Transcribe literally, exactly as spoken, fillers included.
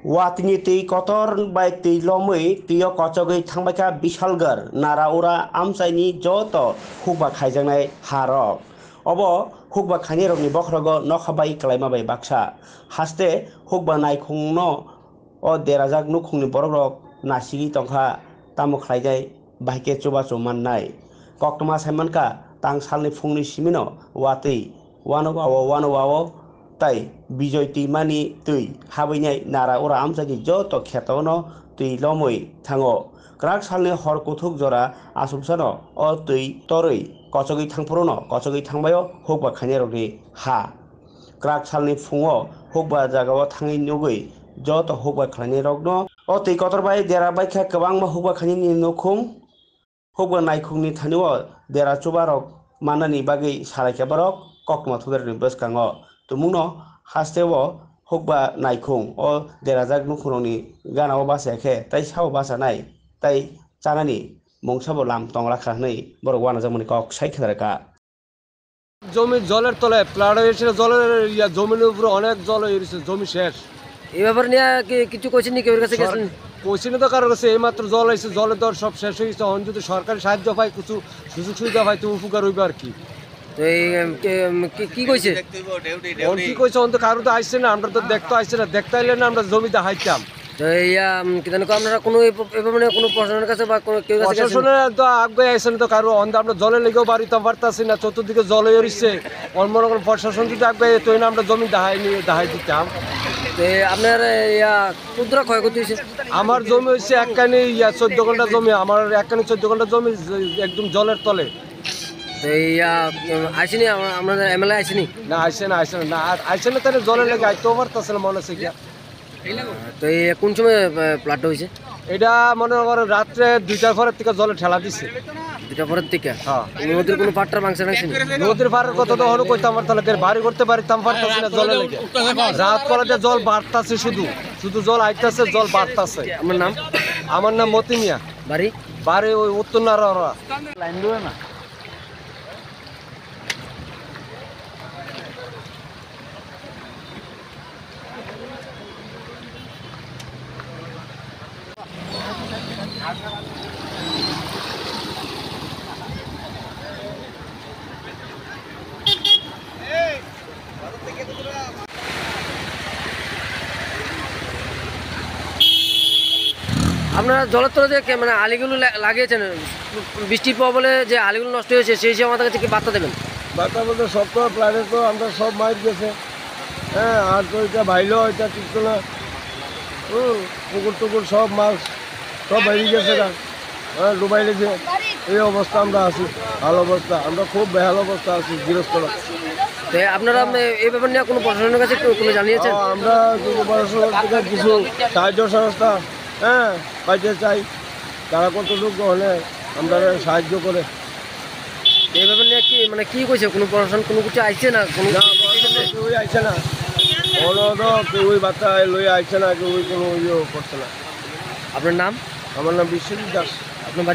Watini twi kotor bai twi lomwi twio kochogwi thangbaikha Bishalgarh, Nara Ura amchaini joto hukba khaijaknai harok. Obo hukba khainairokni bokhorogo nokha bai kwlaima bai baksa. Haste hukba naikhungno o derajak nukhungni borokrok nasigwi tongkha, tamo khlainai bahai khe chubachu mannai. Koktwma saimankha, tang salni phungni simino watwi wano wao, wano wao tai Bijoy twimani twi habwinai Nara Ura amchaini joto khetono twi lomwi thango. Kwrak salni hor kuthuk jora achomsano o twi torwi kochogwi thangphuru no kochogwi thangbaio hukba khainairokni ha. Kwrak salni phungo hukba jagao thangwi nugwi joto hukba khlainairokno o twi kotor bai dera baikha kwbangma hukba khainani nukhung. Hukba naikhungni thanio dera chubarok mannani bagwi salaikha borok koktwma thudarokni bwskango. Tumungno hasteo hukba naikhung o derajak nukhungrokni ganao bachaya khe tai sao bachanai tai chanani mungsabo lam tongrakha hwnwi borok uanajakmani kok sai khnarkha. জমি জলের তলে, ফ্লাড হয়েছিল, জলের ইয়া, জমির উপরে অনেক জল হয়ে গেছে, জমি শেষ। এই ব্যাপার নিয়ে কি কিছু কইছেন নি কেউর কাছে গেছেন? কইছি না তো কারোর কাছে, এইমাত্র জল আইছে, জলের দর সব শেষ হয়ে গেছে। এখন যদি সরকারি সাহায্য পাই, কিছু সুযোগ সুবিধা পাই, তো উপকার হইবে আর কি। তো এই উম, কে- উম, কি- কি কইছে? এখন কি কইছে, অন্ত কারো তো আইছে না, আমরা তো দেখতে আইছে না, দেখতে আইলে না আমরা জমি দেখাইতাম। তো এই আম, কি জানো আপনারা কোনো এই প- এই ব্যাপারে কোনো প্রশাসনের কাছে বা কোনো কেউ কাছে গেছেন? প্রশাসনের তো আগে আইছে না তো কারো, অন্ত আমরা জলে লেগেও বাড়িতাম পারতাছি না, চতুর্দিকে জল হয়ে রইছে। অন মনে করেন প্রশাসন যদি আগে তো না আমরা জমি দেখাই নিয়ে দেখাই দিতাম। তো এই আপনার ইয়া কুদ্রা ক্ষয়ক্ষতি হয়েছে? আমার জমি হচ্ছে একখানি ইয়া চোদ্দ ঘন্টা জমি, আমার একখানি চোদ্দ ঘন্টা জমি একদম জলের তলে। তো এই ইয়া উম, আইসিনি আমা- আপনাদের এমএলএ আইসিনি? না আইসে না, আইসে না, না আইসে না, তাহলে জলের লেগে আইতেও পারতাছে না মনে হচ্ছে গিয়া। তো এই কোন সময় ফ্লাডটা হয়েছে? এটা মনে করেন রাত্রে দুইটার পরের থেকে জলে ঠেলা দিছে। দুটা পরের থেকে? হ্যাঁ। নদীর কোনো পাট্টা ভাঙছে না আইসিনি? নদীর পাড়ের কথা তো হনো কইতাম পারতাম না, বাড়ি করতে পারিতাম পারতাছি না জলের লেগে। রাত করাতে জল বাড়তাছে শুধু, শুধু জল আইতাছে, জল বাড়তাছে। আপনার নাম? আমার নাম মতি মিয়া, বাড়ি? বাড়ি ওই উত্তর নারোয়া। আপনারা জলের তলে যে কে- মানে আলিগুলো লা- লাগিয়েছেন, বৃষ্টির প্রবলে যে আলিগুলো নষ্ট হয়েছে সেই হিসেবে আমাদের কাছে কি বার্তা দেবেন? বার্তা বলতে সব তো ফ্লাডে তো আমরা সব মাইর গেছে। হ্যাঁ, আর তো এটা ভাইলো, এটা কিচ্ছু না। হুম, পুকুর টুকুর সব মাছ সব বেরিয়ে গেছে গা। হ্যাঁ, ডুবাই লেগেছে। এই অবস্থা আমরা আছি, ভালো অবস্থা, আমরা খুব বেহাল অবস্থা আছি গৃহস্থরা। তো আপনারা উম, এই ব্যাপার নিয়ে কোনো প্রশাসনের কাছে কোনো- কোনো জানিয়েছেন? হ্যাঁ, আমরা কিন্তু প্রশাসনের থেকে কিছু সাহায্য সংস্থা, হ্যাঁ, পাইতে চাই। তারা কতটুকু হলে আমরা সাহায্য করে। এই ব্যাপার নিয়ে কি মানে কি কইছে, কোনো প্রশাসন কোনো কিছু আইছে না কোনো? না, প্রশাসন কেউই আইছে না। কোনো তো কেউই বার্তা লই আইছে না, কেউই কোনো ইয়ে করছে না। আপনার নাম? আমার নাম বিশ্বজিৎ দাস।